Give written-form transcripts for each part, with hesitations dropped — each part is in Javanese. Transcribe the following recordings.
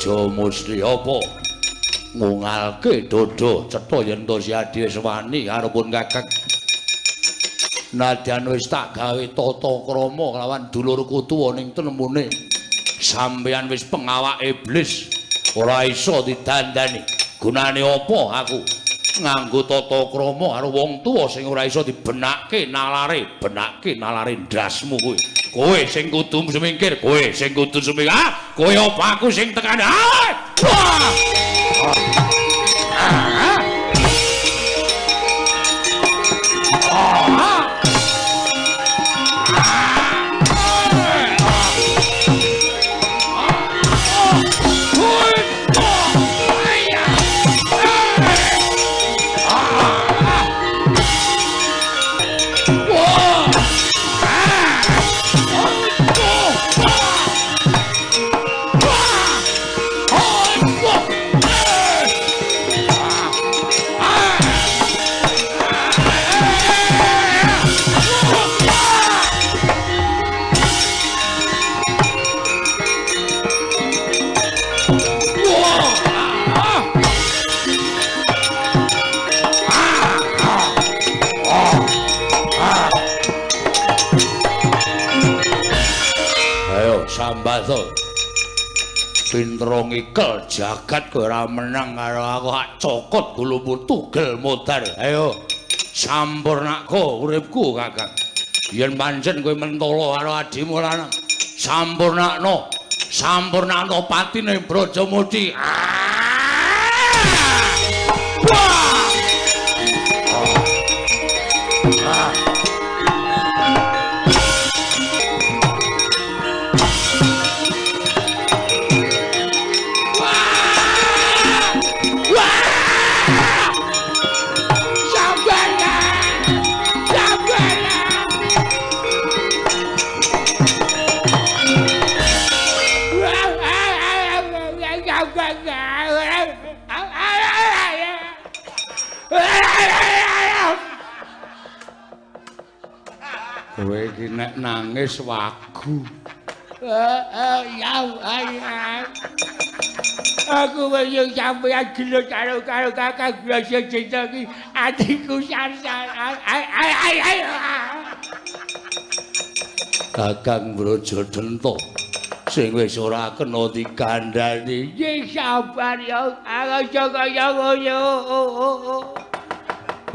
Brajamusti apa ngungalke dodo cetha yen to si Adi wis wani karo pun Kakang. Nadyan wis tak gawe tata krama kelawan dulurku tuwa ning tenemune sampeyan wis pengawak iblis ora iso didandani. Gunane apa aku nganggo tata krama karo wong tuwa sing ora iso dibenake nalare, benake nalare ndasmu kowe. Kowe sing kudu sumingkir, kowe sing kudu sumingkir. Ah, kowe apa aku sing tekan? Ah! Wah! Ah! Ah! Sambatho pinter ngikel jagat kowe ora menang karo aku, hak cokot gulumu tugel modar. Ayo sampurnako uripku Kakang. Yen pancen kowe mentolo karo adimu lanang, sampurnakno, sampurnakno patine Brajamusti. Wah! Kowe iki nek nangis wagu. Ya aku wis sampeyan gelut karo karo Kakang Brajamusti iki atiku sar-sar. Kakang Brajadenta sing wis ora kena dikandhani. Nggih sabar ya, aja kaya ngono.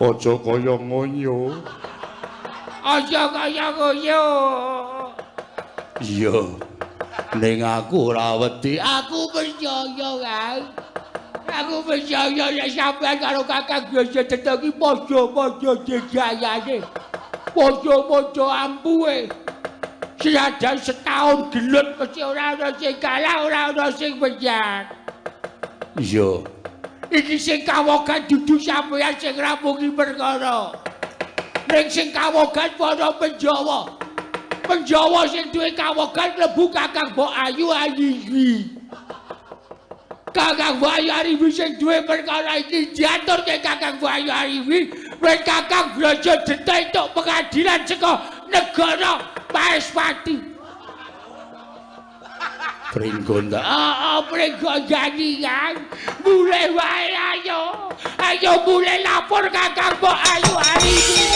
Aja kaya ngono. Aja kaya ngono. Iya. Ning aku ora wedi. Aku percaya, Kang. Aku percaya nek sampeyan karo Kakang Brajamusti iki padha-padha jejayane. Padha-padha ampuhe. Senajan setahun gelut mesti ora ana sing kalah, ora ana sing menang. Iya. Iki sing kawogan dudu sampeyan sing ngrampungi perkara. Ning sing kawogan para Penjawa. Penjawa sing duwe kawogan klebu Kakang Mbok Ayu Ariwi. Kakang Mbok Ayu Ariwi sing duwe perkara iki diaturke Kakang Mbok Ayu Ariwi, wen Kakang Brajamusti entuk pengadilan saka negara Maespati. Pringgonda. Heeh, Pringgondani, Kang. Mulih wae ayo. Ayo mulih lapor Kakang Mbok Ayu Ariwi.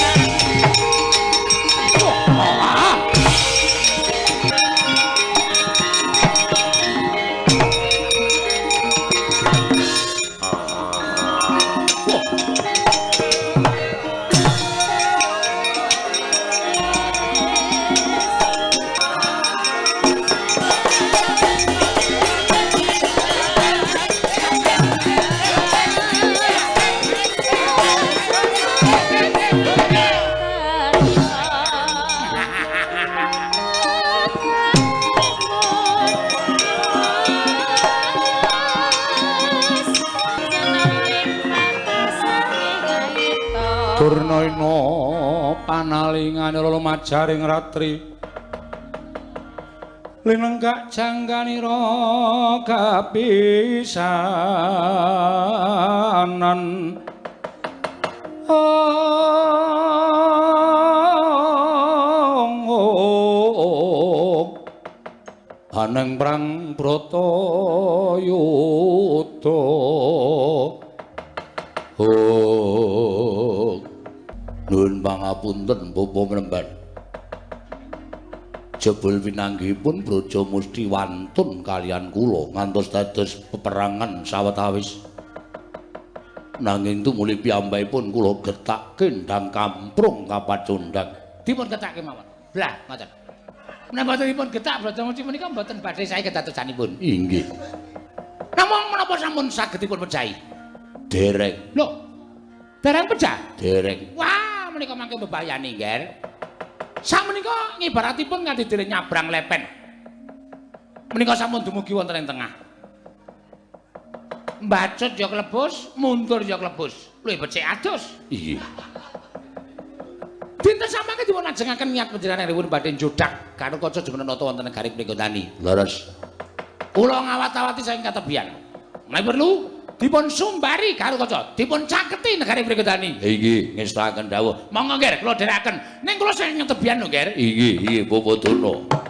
Wah. Durnaina panalingane lumajaring ratri linenggak jangganira kapisanan. Aneng prang Bratayuda. Oh. Nuwun pangapunten Bapak Mremban. Jebul pinanggihipun Brajamusti wantun kaliyan kula ngantos dados peperangan sawetawis. Nanging tumuli piyambakipun kula getakke ndang kamprung kapacundhang. Dipun getakke mawon. Blah, ngoten. Menapa dipun getak Brajamusti menika mboten badhe sae kedadosanipun. Inggih. Namung menapa sampun saged dipun pejahi? Dereng. Lho. Dereng pejah? Dereng. Wah, menika mangke bebayani, Ngger. Sakmenika ngibaratipun nganti dene nyabrang lepen. Menika sampun dumugi wonten ing tengah. Mbacut ya klebus, mundur ya klebus. Luwih becik adus. Iya. Dinten samangke dipun ajengaken niat panjenengan pun badhe njodak Gathotkaca jumeneng nata wonten negari Pringgondani. Leres. Kula ngawat-awati saking katebian. Menawi perlu dipun sumbari Gathotkaca, dipun caketi negari Pringgondani. Inggih, ngestakaken dawuh. Monggo Ngger, kula dherekaken. Ning kula saking katebian lho, Ngger. Inggih, inggih Bapak Durna.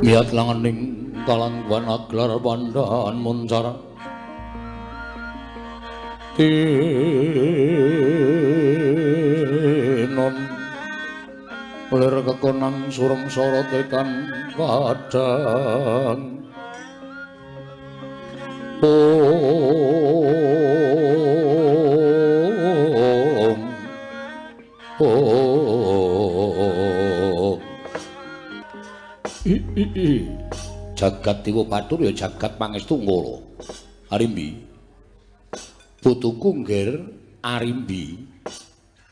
Miyat langening kalangguan aglar pandhan muncar tinon lir kekonang surem sorote tan padhang. Om Om Jagat Dewa Bathara ya jagat pangestu ngala. Arimbi. Putuku Ngger Arimbi.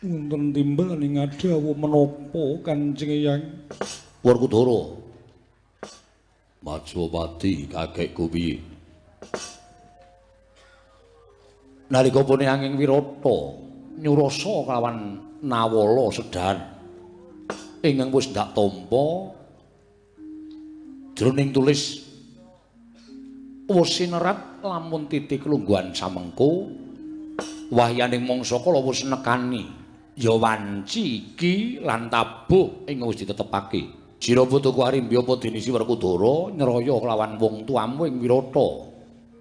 Wonten timbel ing adhawuh menapa Kanjeng Eyang? Werkudara. Majapati kakekku piye? Nalika pune angin Wirata nyurasa kelawan Nawala sedan ingkang wis ndak tampa jroning tulis wis sinerat lamun titik lungguhan samengko wahyaning mangsa kala wis nekani ya wanci iki lan tabuh ing wis ditetepake. Sira putuku Arimbi apa dene si Werkudara nyraya kelawan wong tuamu ing Wirata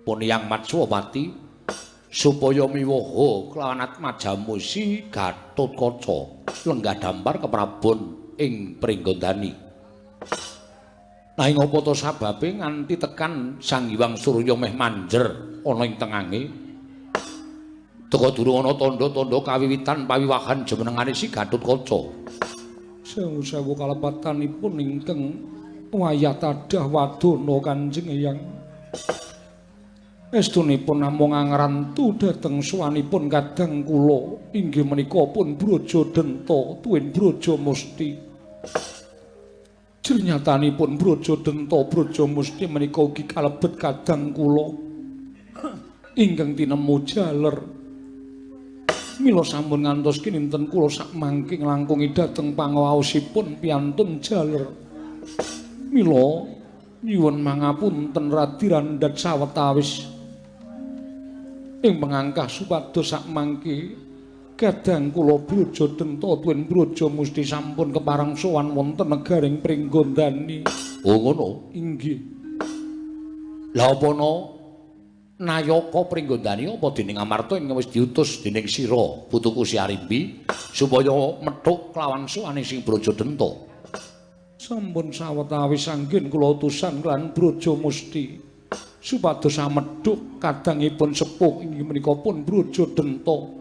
Puniyang Matswapati supaya miwoha kelawan atmajamu si Gathotkaca lenggah dampar keprabon ing Pringgondani. Nanging apa to sababe nganti tekan Sang Hyang Surya meh manjer ana ing tengange? Teka durung ana tandha-tandha kawiwitan pawiwahan jumenengane si Gathotkaca. Sewu-sewu kalepatanipun ingkang wayah tadah wadana Kanjeng Eyang. Estunipun namung angrantu dhateng suwanipun kadang kula inggih menika pun Braja Denta tuwin Braja Musti. Jernyatanipun Braja Denta Braja Musti menika ugi kalebet kadang kula ingkang tinemu jaler. Mila sampun ngantos kininten kula sakmangke nglangkungi dhateng pangaosipun piantun jaler. Mila nyuwun mangapunten radi randhat sawetawis ing pengangkah supados sakmangke Kadang kula Braja Denta tuwin Braja Musti sampun kepareng sowan wonten negaring Pringgondani. Oh ngono. Inggih. Lah apa ana nayaka Pringgondani apa dening Amarta ingkang wis diutus dening sira putuku si Arimbi supaya methuk kelawan sowane sing Braja Denta? Sampun sawetawis anggen kula utusan lan Braja Musti supados amedhuk kadangipun sepuh inggih menika pun Braja Denta.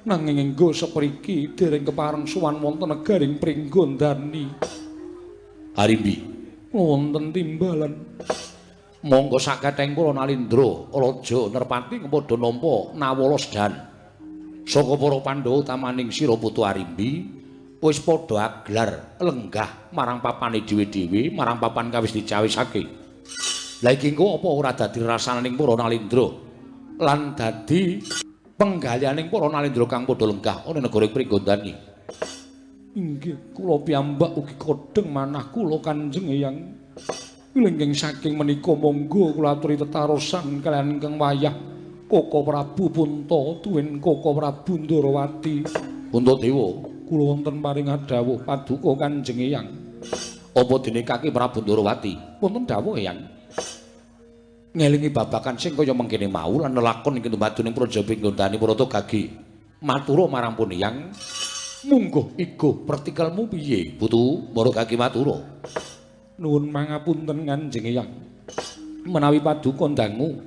Nanging enggo sepriki dereng kepareng sowan wonten negaring Pringgondani. Arimbi, wonten timbalan. Monggo saketeng para Nalindra Raja Nerpati padha nampa nawala sedan saka para Pandhawa utamaning sira putu Arimbi wis padha aglar lenggah marang papane dhewe-dhewe, marang papan kawis dicawisake. Lah iki engko apa ora dadi rasananing para Nalindra lan dadi penggalianing para Nalindra kang padha lenggah ana negara Pringgondani? Inggih, kula piyambak ugi kodheng manah kula Kanjeng Eyang. Wilingking saking menika monggo kula aturi tetarosan kaliyan ingkang wayah Koko Prabu Punta tuwin Koko Prabu Ndorowati. Puntadewa, kula wonten paring dawuh paduka Kanjeng Eyang. Apa dene Kaki Prabu Ndorowati? Wonten dawuh Eyang. Ngelingi babakan sing kaya mengkene mau lan lelakon ing tumaduning Praja Pringgondani Parata Gagi matura marang pun Eyang. Mungguh igo pertikelmu piye putu Mara Gagi matura? Nuwun mangapunten Kanjeng Eyang, menawi paduka ndangu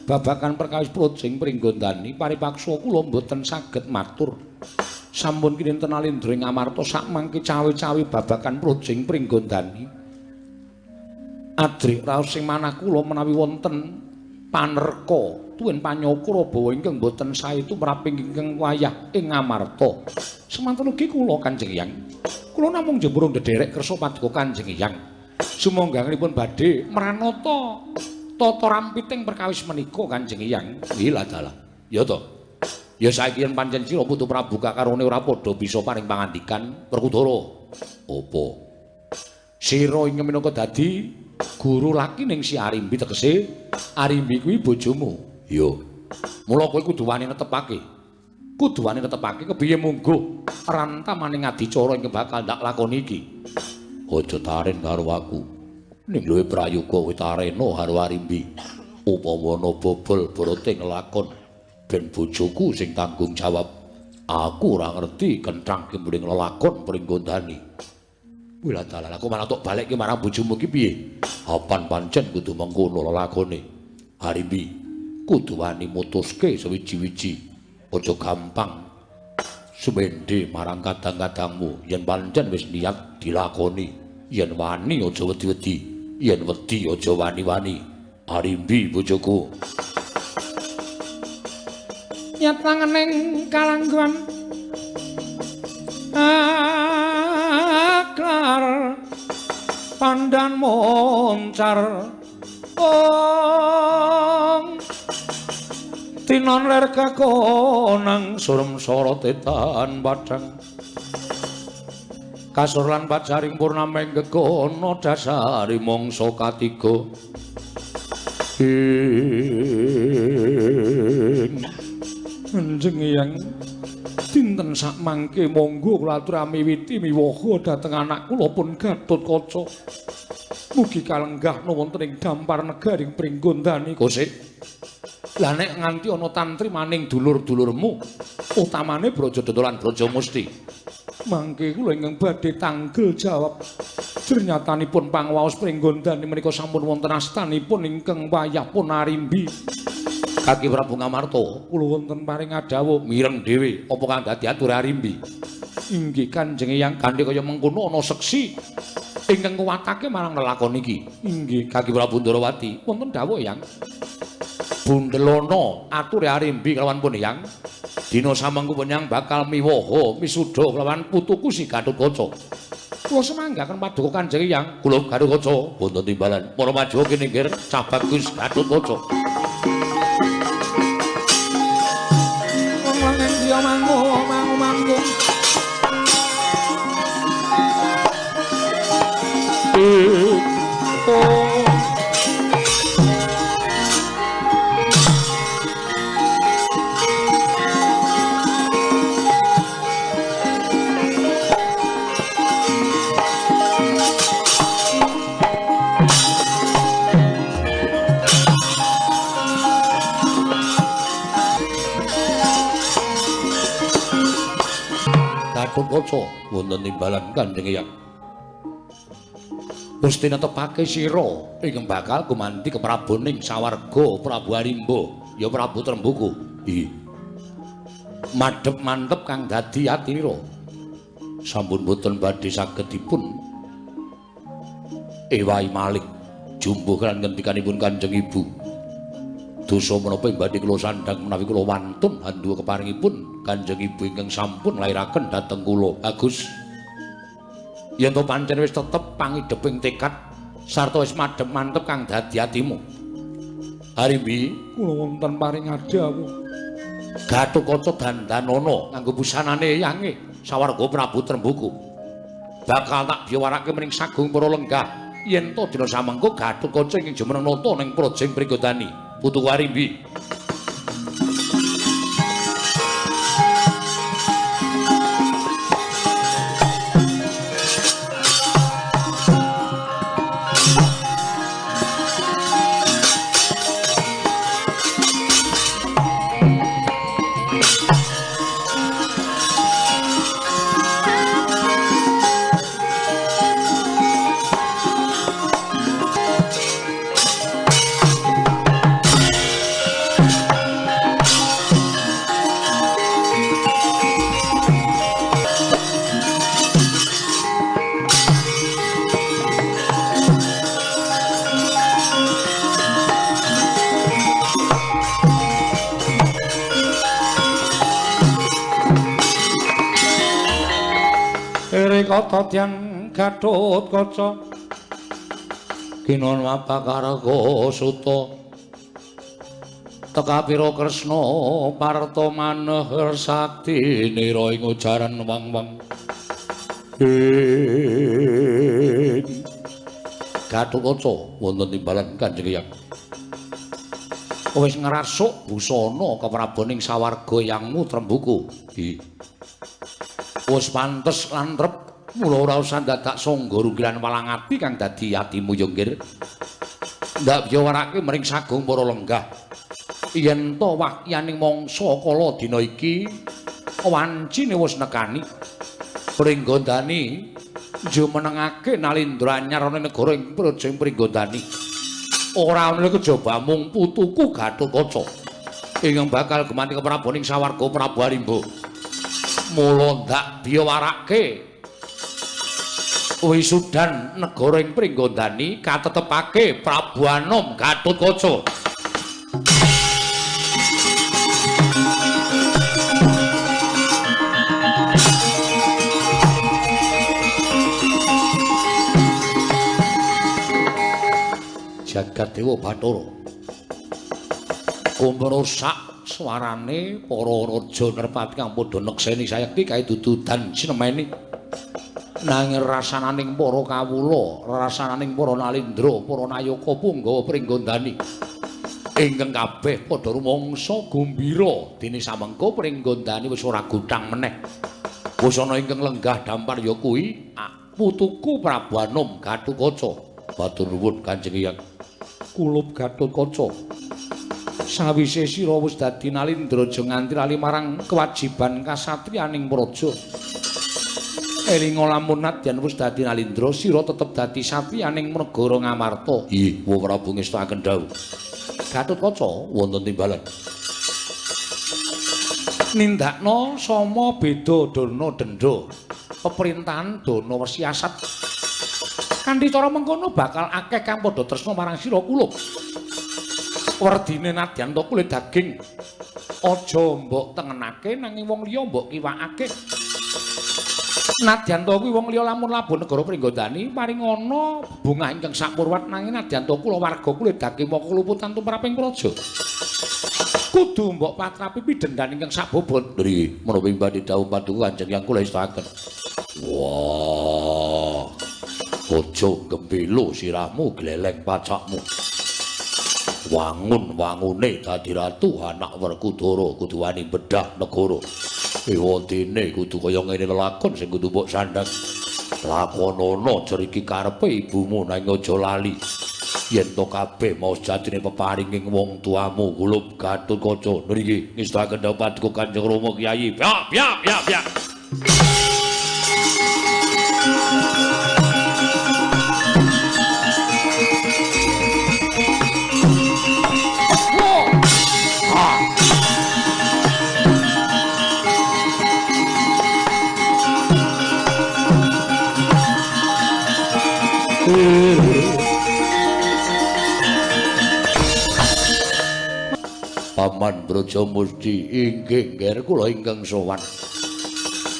babakan perkawis Praja ing Pringgondani paripaksa kula mboten saged matur. Sampun kinten Nalindra ing Amarta sakmangke cawe-cawe babakan Praja ing Pringgondani. Adrik raos sing manah kula menawi wonten panerka tuwin panyokra bawa ingkang boten sae tumrap ingkang wayah ing Amarta. Semanten ugi kula Kanjeng Eyang. Kula namung jemurung ndederek kersa paduka Kanjeng Eyang. Sumangganipun badhe mranata tata rampiting perkawis menika Kanjeng Eyang. Wilah dalah. Ya to. Ya saiki yen pancen sira putu Prabu kakarone ora padha bisa paring pangandikan Werkudara. Apa? Sira ingkang minangka dadi guru laki ning si Arimbi, tegese Arimbi kuwi bojomu. Ya. Mula kowe kudu wani netepake. Kudu wani netepake kepiye mungguh rantamaning adicara ingkang bakal ndak lakoni iki. Aja taren karo aku. Ning luwe prayoga kowe tarena karo Arimbi. Upama ana bobol brate nglakon ben bojoku sing tanggung jawab. Aku ora ngerti kenthang ki mring lelakon Pringgondani. Wilah dalan aku malah tok balekke marang bojomu ki piye? Apan pancen kudu mengkono lelakone. Arimbi kudu wani mutuske sewiji-wiji. Aja gampang sumende marang kadang-kadangmu yen pancen wis niat dilakoni. Yen wani aja wedi-wedi, yen wedi aja wani-wani. Arimbi bojoku. Nyat langening kalangguan aklar pandan moncar ong tinon ler kakonang surem sorote tan padhang kasur lan pajaring purnameng gegono dasari mangsa katiga ing Kanjeng Eyang. Dinten sakmangke monggo kula aturi miwiti miwaha dhateng anak kula pun Gatotkaca. Mugi kalenggahna wonten ing dampar negaring Pringgondani. Kosik. Lah nek nganti ana tantri maning dulur-dulurmu, utamane Braja Denta lan Braja Musti. Mangke kula ingkang badhe tanggel jawab. Jernyatanipun pangwaos Pringgondani menika sampun wonten astanipun ingkang wayah pun Arimbi. Kaki Prabu Ngamarta, kula wonten paring dawuh mireng dhewe apa kang dadi atur Arimbi. Inggih Kanjeng Eyang, kanthi kaya mengkono ana seksi ingkang nguwatake marang lelakon iki. Inggih Kaki Prabu Ndorowati, wonten dawuh Eyang. Bundelono ature Arimbi kelawan pun Eyang. Dina samengku penyang bakal miwaha misuda kelawan putuku si Gatotkaca. Kula semanggaken paduka Kanjeng Eyang. Kula Gatotkaca wonten timbalan. Para maju kene nggih cah bagus Gatotkaca. Wong lanang dia mangu mangu manggung. Oh. Gatotkaca wonten timbalan Kanjeng Eyang. Gusti netepake sira ingkang bakal gumanti kepraboning sawarga Prabu Arimba ya Prabu Trembuku. Ih. Madhep mantep kang dadi atinira. Sampun boten badhe saged dipun ewahi malih jumbuh lan ngendikanipun Kanjeng Ibu. Dosa menapa ing badhe kula sandhang menawi kula wantun handuwa keparingipun Kanjeng Ibu ingkang sampun lairaken dhateng kula. Agus. Yen to pancen wis tetep pangideping tekad sarta wis madhep mantep kang dadi atimu. Arimbi, kula wonten paring dhawuh. Gatotkaca dandanana nganggo busanane eyange sawarga Prabu Trembuku. Bakal tak biyawarake mring sagung para lenggah yen to dina samengko Gatotkaca ingkang jumeneng nata ning Prajing Pringgondani. Putuku Arimbi. Kata tiyang Gatotkaca kinon mapakarga suta tekapira Kresna parta maneh sakti nira ing ujaran wang-wang. Gatotkaca wonten timbalan Kanjeng Eyang. Wis ngrasuk busana kepraboning sawarga yangmu Trembuku. Wis pantes lan trep mula ora usah dadak sangga runggilan walang ati kang dadi atimu ya nggir. Ndak biyawarake mring sagung para lenggah. Yen to wahyaning mangsa kala dina iki wancine wis nekani Pringgondani jumenengake nalindra anyar ana negara ing Prajing Pringgondani. Ora ana kejaba mung putuku Gatotkaca ingkang bakal gumanti kepraboning sawarga Prabu Arimba. Mula ndak biyawarake wisudan negara ing Pringgondani katetepake Prabu Anom Gatotkaca. Jagat Dewa Bathara kumrusak swarane para raja nerpati kang padha nekseni sayekti kae dududan sinemeni. Nanging rasananing para kawula, rasananing para nalindra, para nayaka punggawa Pringgondani ingkang kabeh padha rumangsa gumbira dene samengko Pringgondani wis ora guthang meneh. Busana ingkang lenggah dampar ya kuwi putuku Prabu Anom Gatotkaca. Matur nuwun Kanjeng Eyang. Kulup Gatotkaca. Sawise sira wis dadi nalindra aja nganti lali marang kewajiban kasatriyaning praja. Elinga lamun nadyan wis dadi nalindra sira tetep dadi satriyaning negara Ngamarta. Ih, wa Prabu ngestakaken dawuh. Gatotkaca wonten timbalan. Nindakno sama beda dana denda. Peperintahan dana wesiasat. Kanthi cara mengkono bakal akeh kang padha tresna marang sira kulup. Werdine nadyan to kulit daging aja mbok tengenake nanging wong liya mbok kiwakake. Nadyan to kuwi wong liya lamun labuh negara Pringgondani paring ana bungah ingkang sapurwat nanging nadyan to kula warga kulit daging moko luputan tumraping praja. Kudu mbok patrapi pidhendan ingkang sabobot. Nggih, menapa badhe dawuh paduka Kanjeng Yang kula estakaken. Wah. Aja gembelo sirahmu gleleng pacakmu. Wangun-wangune dadi ratu anak Werkudara kudu wani bedah negara. Ewadene kudu kaya ngene lelakon sing kudu mbok sandhang. Lakonono jer iki karepe ibumu nanging aja lali. Yen to kabeh mau sejatine peparinging wong tuamu Gulup Gatotkaca. Niki ngestakaken dawuh paduka Kanjeng Rama Kyai. Pyak pyak pyak pyak. Paman Brajamusti inggih ngger kula ingkang sowan.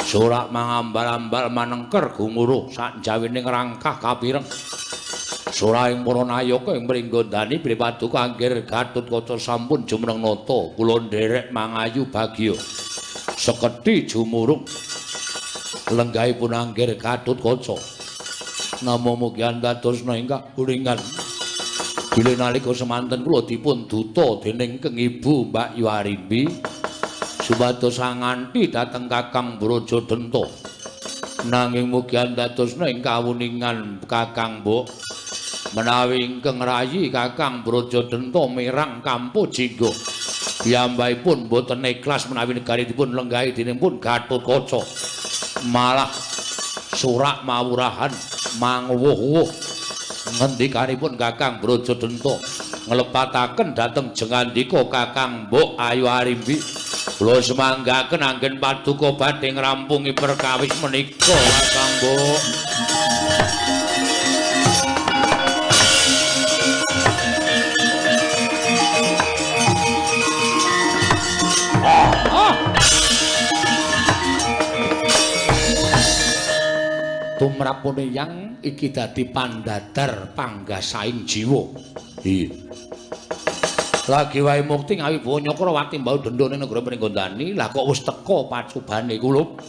Sorak mangambal-ambal manengker gumuruh sakjawining rangkah kapireng. Soraing para nayaka ing Pringgondani bilih paduka Angger Gatotkaca sampun jumeneng nata kula nderek mangayu bagya. Sekedhi jumurung lenggahipun Angger Gatotkaca. Namung mugi andadosna ingkang kuningan. Bilih nalika semanten kula dipun duta dening Keng Ibu Mbak Yu Arimbi supados anganti dhateng Kakang Brajadenta. Nanging mugi andadosna ing kawuningan Kakang Mbok menawi ingkang rayi Kakang Brajadenta mirang Kampuh Jingga. Piyambakipun boten ikhlas menawi negari dipun lenggahi dening pun Gatotkaca. Malah surak mawurahan manguwuh-wuh ngendikanipun Kakang Brajadenta nglepataken dhateng jengandika Kakang Mbok Ayu Arimbi. Kula semanggaken anggen paduka badhe ngrampungi perkawis menika Kakang Mbok. Tumrapune yang iki dadi pandadar panggasaing jiwa. Iya. Lagi wae mukti ngawi Banyakrawati mbau denda ning negara Pringgondani, lah kok wis teka pacubane kulup.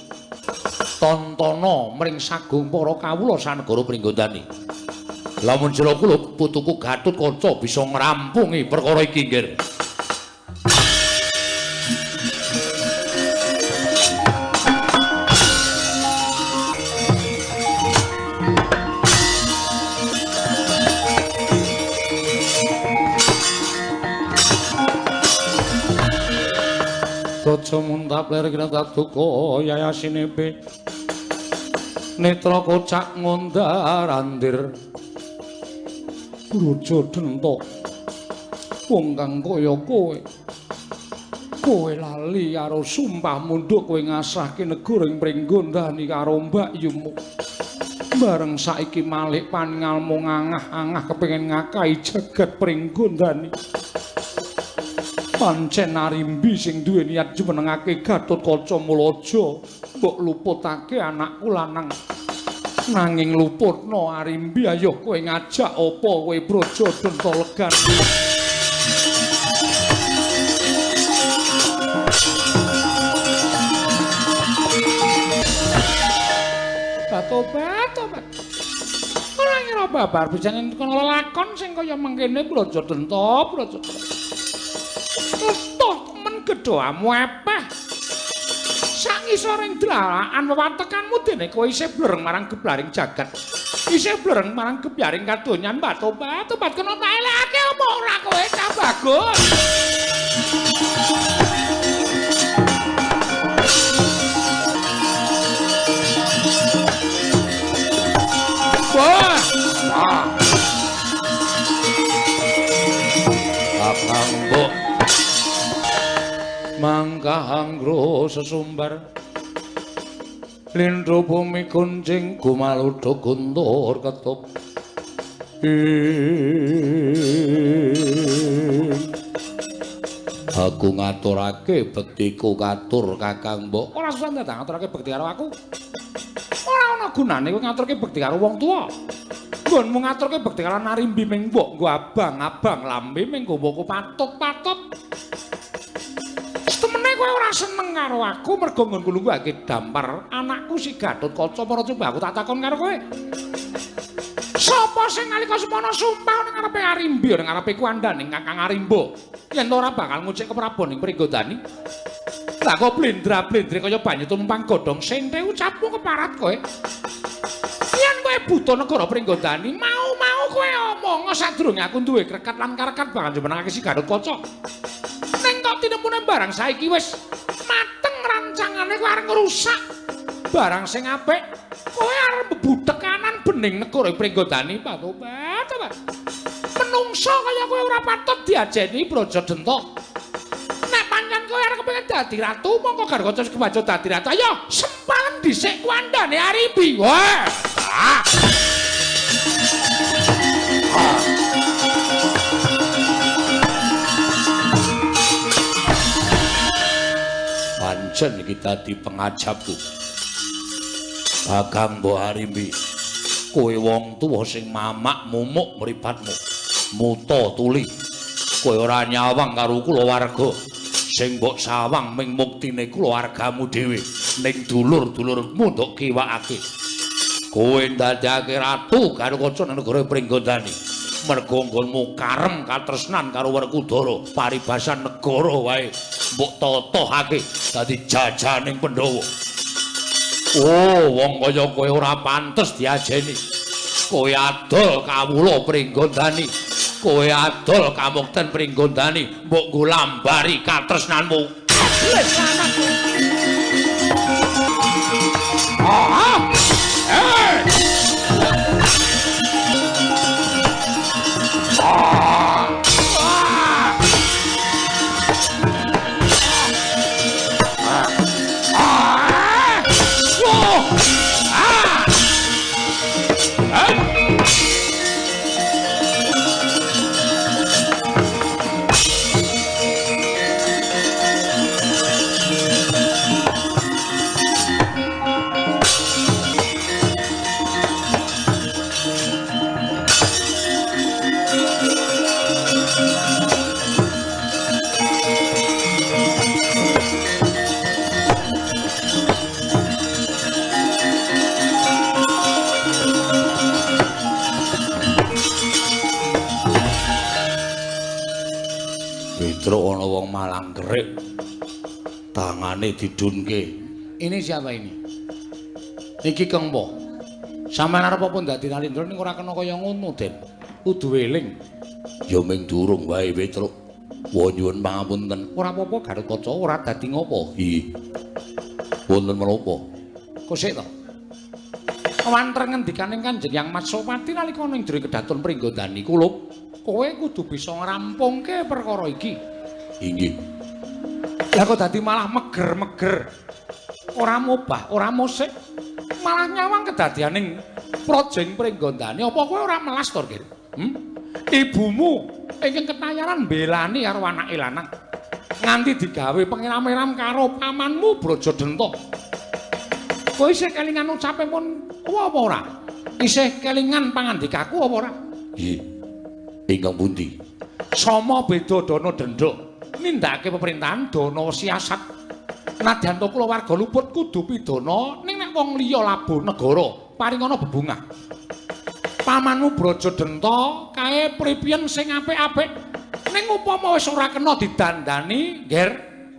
Tontona mring sagung para kawula sanegara Pringgondani. Lamun jero kulup putuku Gatotkaca bisa ngrampungi perkara iki nggih. Raja muntap lir kina duka yayasine netra kocak ngondar-andir. Brajadenta wong kang kaya kowe, kowe lali karo sumpah mundhuk kowe ngasahke negara ing Pringgondani karo mbakyumu. Bareng saiki malik paningalmu ngangah-angah kepengin ngakahi jagat Pringgondani. Pancen Arimbi sing duwe niat jumenengake Gatotkaca mula aja mbok luputake anakku lanang. Nanging luputno Arimbi, ayo kowe ngajak apa kowe Brajadenta legan. Tobat, tobat. Ora ngira babar pisan kono lakon sing kaya mengkene Brajadenta, Brajadenta. Toh temen gedhoamu epeh. Sak ngisoring dlalaan wewatekanmu dene kowe isih blereng marang geblaring jagat. Isih blereng marang gebyaring kadonyan. Mbak tobat, tobat kena tak elekake apa ora kowe cah bagus. Wah. Ah. Kakang Mbok mangkah anggro sesumbar lindho bumi kuncing gumaludha guntur ketup. Aku ngaturake bektiku katur Kakang Mbok. Ora susah ndadak ngaturake bekti karo aku. Ora ana gunane kowe ngaturke bekti karo wong tuwa. Nggonmu ngaturke bekti karo Arimbi ming mbok nggo abang-abang lambe ming nggo mbokku patut-patut. Temene kowe ora seneng karo aku mergo nggonku lungguhake dampar anakku si Gatotkaca. Para coba aku tak takon karo kowe. Sapa sing nalika semono sumpah ning ngarepe Arimbi ning ngarepe kuandane Kakang Arimba yen ora bakal ngucik keprabon ing Pringgondani. Lah kok blendra-blendre kaya banyu tumpang godhong sente ucapmu keparat kowe. Yen kowe buta negara Pringgondani mau-mau kowe omong sadurunge aku duwe krekat lan karekat bakal jumenengake si Gatotkaca. Ning kok tinemune barang saiki wis mateng rancangane kowe arep ngrusak barang sing apik, kowe arep mbebudhek kanan bening negara Pringgondani. Patobat, tobat. Menungso kaya kowe ora patut diajeni Brajadenta. Nek pancen kowe arep kepengin dadi ratu, mongko garwa kebaca dadi ratu. Ayo sempalen dhisik kuandane Arimbi. Wah. Ah. Ah. Sejen iki dadi pengajapku. Kakang Mbok Arimbi, kowe wong tuwa sing mamak mumuk mripatmu, muta tuli. Kowe ora nyawang karo kulawarga. Sing mbok sawang ming muktine kulawargamu dhewe, ning dulur-dulurmu ndok kiwakake. Kowe ndadekake ratu Garukaca nang negara Pringgondani. Mergo nggonmu karem katresnan karo Werkudara, paribasan negara wae mbok totohake dadi jajaning Pandhawa. Oh, wong kaya kowe ora pantes diajeni. Kowe adol kawula Pringgondani. Kowe adol kamukten Pringgondani, mbok nggo lambari katresnanmu. Ah! Eh! Ah! Ah! Ah! Ah! Ana wong malang kerik, tangane didunke. Ini siapa ini? Iki Kengpo. Sampeyan arep apa dadi Nalindra ning ora kena kaya ngono, Den. Kudu eling. Ya ming durung wae, Petruk. Wa nyuwun pangapunten. Ora apa-apa, Garukaca ora dadi ngopo. Hi. Wonten menapa? Kok sik to? Wanter ngendikaning Kanjeng Yang Matsopati nalika ning jero kedaton Pringgondani kulup, kowe kudu bisa ngrampungke perkara iki. Inggih. Lah kok dadi malah meger-meger. Ora mobah, ora musik, malah nyawang kedadianing projeng Pringgondani. Apa kowe ora melas to, Gir? Ibumu ingkang ketayaran mbelani karo anake lanang. Nganti digawe pengiram-iram karo pamanmu Brajadenta. Kowe isih kelingan ucape pun apa ora? Isih kelingan pangandikaku apa ora? Nggih. Ingkang pundi? Sama beda dana denda. Nindakake pemerintahan dana siasat. Nadyan to kulawarga luput kudu pidana, ning nek wong liya labuh negara paringana bebungah. Pamanmu Brajadenta kae pripiyen sing apik-apik. Ning upama wis ora kena didandani, Ngger,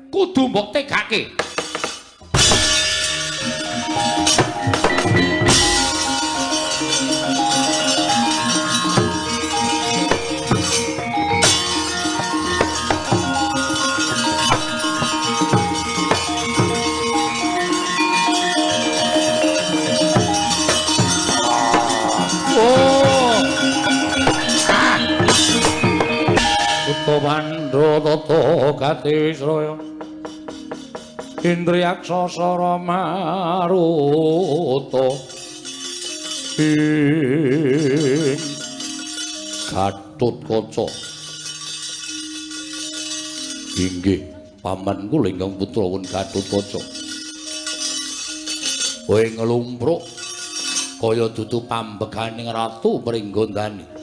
kudu mbok tegake. Pandha tata gati wisraya Indriyaksa sara maruta ing Gatotkaca. Inggih paman kula ingkang putra won Gatotkaca. Kowe nglumpruk kaya dudu pambeganing Ratu Pringgondani.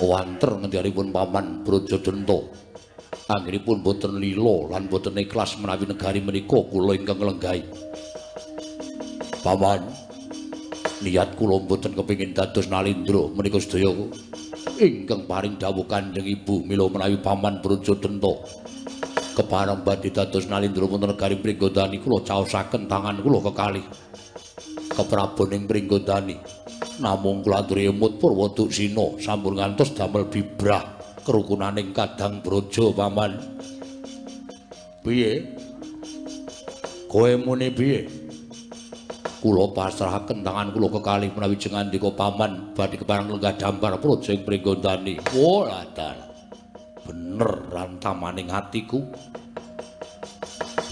Wanter ngendharipun paman Brajadenta. Anggenipun boten lila lan boten ikhlas menawi negari menika kula ingkang nglenggahi. Paman, niat kula boten kepingin dados Nalindra menika sedaya ingkang paring dawuh Kanjeng Ibu mila menawi paman Brajadenta kepareng badhe dados Nalindra wonten negari Pringgondani kula caosaken tangan kula kekalih kepraboning Pringgondani. Namung kula aturi emut Purwa Duksina sampun ngantos damel bibrah kerukunaning kadang braja paman. Piye? Kowe muni piye? Kula pasrahaken tangan kula kekalih menawi jengandika paman badhe kepareng lenggah dampar praja ing Pringgondani. Oh, dalah. Bener rantamaning atiku.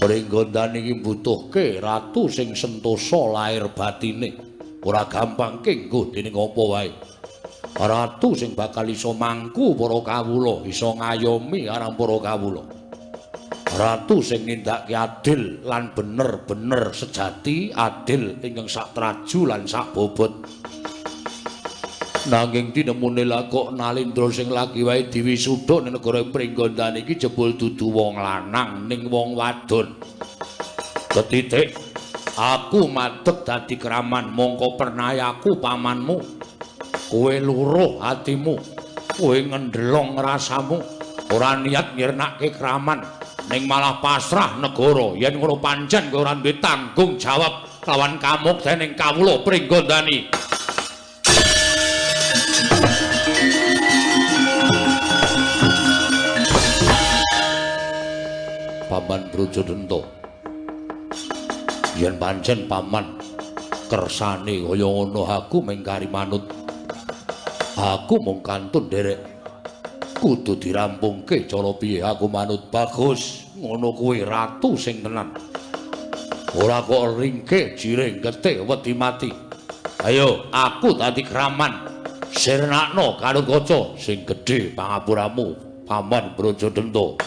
Pringgondani iki mbutuhke ratu sing sentosa lair batine. Ora gampang kenggo dening apa wae. Ratu sing bakal iso mangku para kawula, iso ngayomi arang para kawula. Ratu sing nindakake adil lan bener-bener sejati, adil ingkang sak traju lan sak bobot. Nanging tinemune lakok Nalindra sing lagi wae diwisuda ning negara Pringgondani iki jebul dudu wong lanang ning wong wadon. Ketitik aku madeg dadi kraman mongko pernayaku pamanmu. Kowe luruh atimu, kowe ngendelong rasamu, ora niat nyirnake kraman ning malah pasrah negara. Yen ngono pancen kowe ora duwe tanggung jawab lawan kamukten ing kawula Pringgondani. Paman Brajadenta, yen pancen paman kersane kaya ngono aku mengkari manut. Aku mung kantun nderek. Kudu dirampungke cara piye aku manut. Bagus, ngono kuwi ratu sing tenan. Ora kok ringke jiring getih wedi mati. Ayo, aku dadi kraman. Sirnakno Gatotkaca sing gedhe pangapuramu, Paman Brajadenta.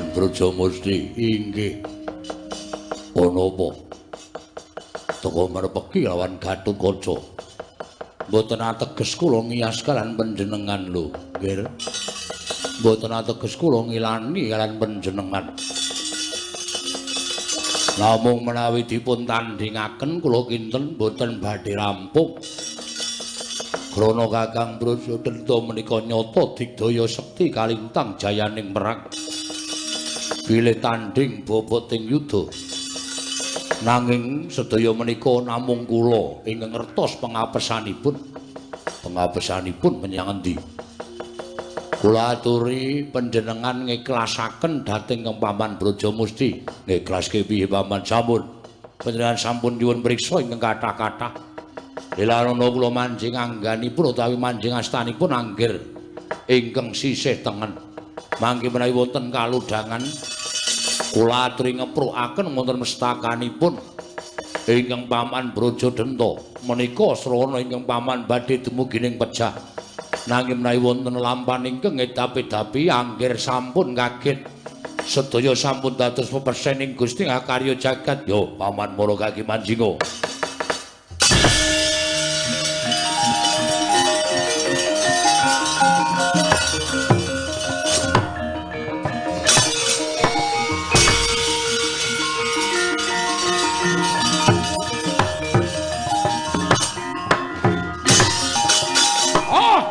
Brajamusti inggih ana apa? Teka merpeki lawan Gatotkaca. Mboten ateges kula ngiyas kalian panjenengan lho, nggih. Mboten ateges kula ngilani kalian panjenengan. Namung menawi dipun tandhingaken kula kinten mboten badhe rampung. Krana Kakang Brajadenta menika nyata digdaya sekti kalintang jayaning perang. Bilih tandhing boboting yuda. Nanging sedaya menika namung kula ingkang ngertos pengapesanipun. Pengapesanipun menyang endi? Kula aturi panjenengan ngiklasaken dhateng Paman Brajamusti. Ngiklaske piye Paman? Sampun. Panjenengan sampun nyuwun priksa ingkang kathah-kathah. Lilanana kula manjing angganipun utawi manjing astanipun anggir ingkang sisih tengen. Mangke menawi wonten kalodhangan kula aturi ngeprukaken wonten mestakanipun ingkang Paman Brajadenta. Menika srana ingkang Paman badhe dumugi ning pejah. Nanging menawi wonten lampahan ingkang ngedapi-dapi anggir sampun kaget. Sedaya sampun dados pepersening Gusti ngakarya jagat. Yo Paman mara kaki manjinga. Ah!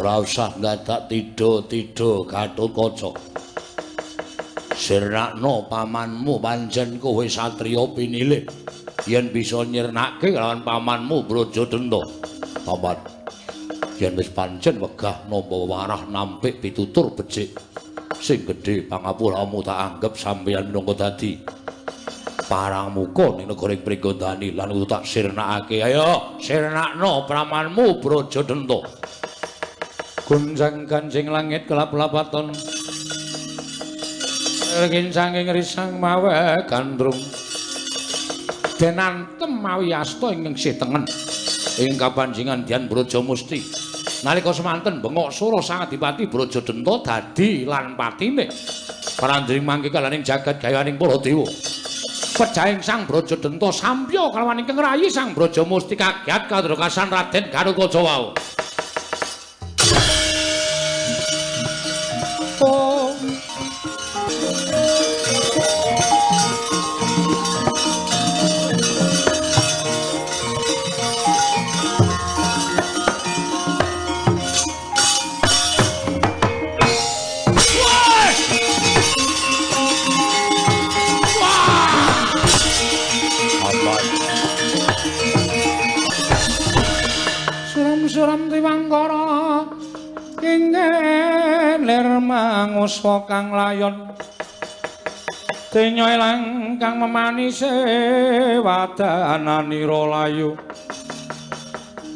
Ora usah ndadak tidha-tidha Gatotkaca. Sirnakno pamanmu pancen kowe satriya pinilih. Yen bisa nyirnake kelawan pamanmu Brajadenta. Paman, yen wis pancen wegah nampa warah nampik pitutur becik sing gedhe pangapuramu tak anggep sampeyan minangka dadi parang muka ning negara Pringgondani lan kudu tak sirnakake. Ayo sirnakno pamanmu Brajadenta. Gonjang ganjing langit kelap-lapaton ringin risang mawe gandrung denantem mawi asta ingkang sih tengen ing kapanjingan Dian Brajamusti. Nalika semanten bengok sura Sang Adipati Brajadenta dadi lan patine parandring mangke kalaning jagat gayaning para dewa. Pejahing Sang Brajadenta sampya kalawan ingkang rayi Sang Brajamusti kagiat kadrokasan Raden Gatotkaca wau. Oh. Suram-suram tiwangkara ing lir manguswa kang layon denya ilang kang memanise wadananira layu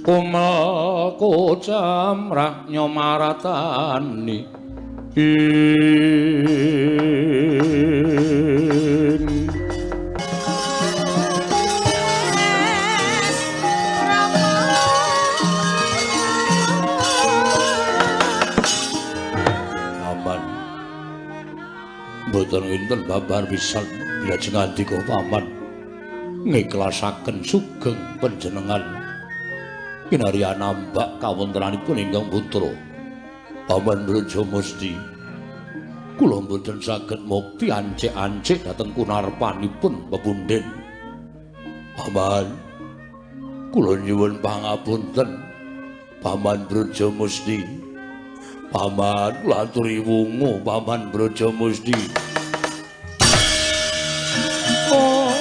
kumel kocamrah nyomaratani ing. Mboten winten babar pisan lajeng andika paman ngiklasaken sugeng panjenengan kinarya nambak kawontenanipun ingkang putra Paman Brajamusti. Kula mboten saged mukti ancik-ancik dhateng kunarpanipun pepundhen. Paman, kula nyuwun pangapunten Paman Brajamusti. Paman, kula aturi wungu Paman Brajamusti. Oh.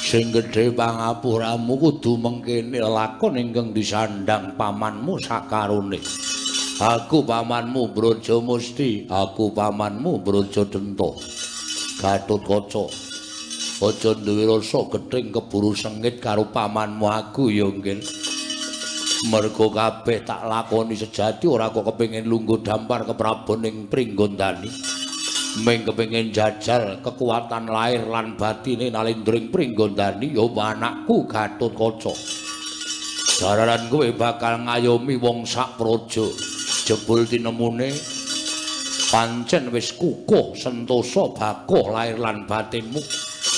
Sing gedhe pangapuramu kudu mengkene lakon ingkang disandhang pamanmu sakarone. Aku pamanmu Brajamusti, aku pamanmu Brajadenta. Gatotkaca, aja duwe rasa gething keburu sengit karo pamanmu aku ya nggih. Mergo kabeh tak lakoni sejati ora kok kepengin lungguh dampar keprabon ing Pringgondani. Ming kepengin jajal kekuatan lahir lan batine nalindring Pringgondani ya anakku Gatotkaca. Jararan kowe bakal ngayomi wong sak praja. Jebul tinemune pancen wis kukuh sentosa bakoh lahir lan batinmu.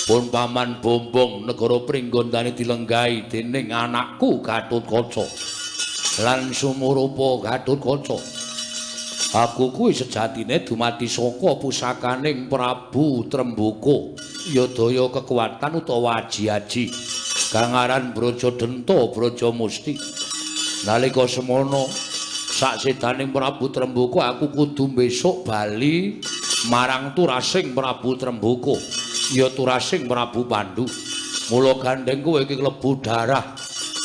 Pun paman bombong negara Pringgondani dilenggahi dening anakku Gatotkaca. Lan sumurupa Gatotkaca. Aku kuwi sejatine dumadi saka pusakaning Prabu Tremboko, ya daya kekuatan utawa aji-aji kang aran Brajadenta Brajamusti. Nalika semono saksedaning Prabu Tremboko aku kudu besok bali marang turasing Prabu Tremboko, ya turasing Prabu Pandu. Mula gandeng kowe iki klebu darah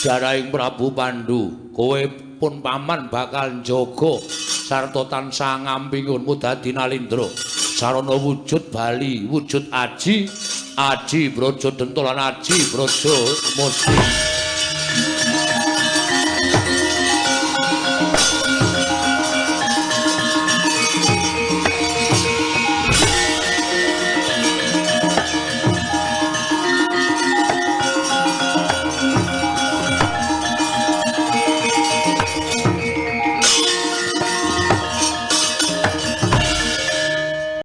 darahing Prabu Pandu. Kowe pun paman bakal njaga sarta tansah ngampi nggonmu dadi nalindra sarana wujud bali wujud aji aji Brajadenta lan aji Brajamusti.